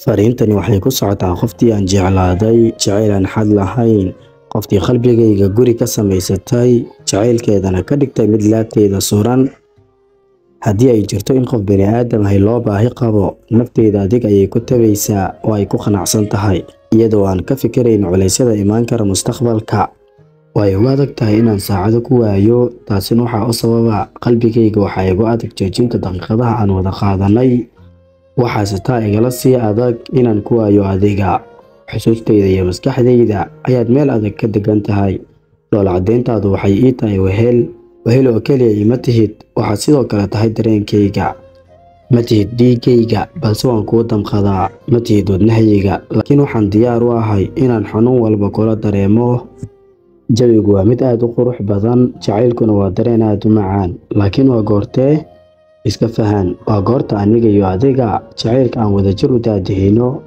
Fariintani waxay ku socotaa qoftii aan jeclaaday, jacayl aan xad lahayn, qoftii qalbigayga guri ka samaysatay, jacaylkeedana ka dhigtay mid laabteyda suran. Haddii ay jirto in qof bini'aadam ahi loo baahi qabo, nafteyda adig ayay ku tabaysaa oo ay ku qanacsan tahay, iyadoo aan ka fikirayn culaysyada imaan kara mustaqbalka. Way igu adag tahay inaan saacado ku waayo, taasina waxaa u sababa qalbigayga waxaa igu adag joojinta daqiiqadaha aan wada qaadanay. Waxaase taa igala sii adag inaan ku waayo adiga. Xusuustayda iyo maskaxdayda ayaad meel adag ka degan tahay. Dhoola caddayntaadu waxay ii tahay wehel. Wehel oo keliya ima tihid, waxaad sidoo kale tahay dareenkayga. Ma tihid dhiiggayga, balse waan kuu damqadaa. Ma tihid wadnahayga, laakiin waxaan diyaar u ahay inaan xanuun walba kula dareemo. Jawigu waa mid aad u qurux badan, jacaylkuna waa dareen aad u macaan. Laakiin waa goortee? Iska fahan, waa goorta aniga iyo adiga jacaylka aan wadajir u daadihino.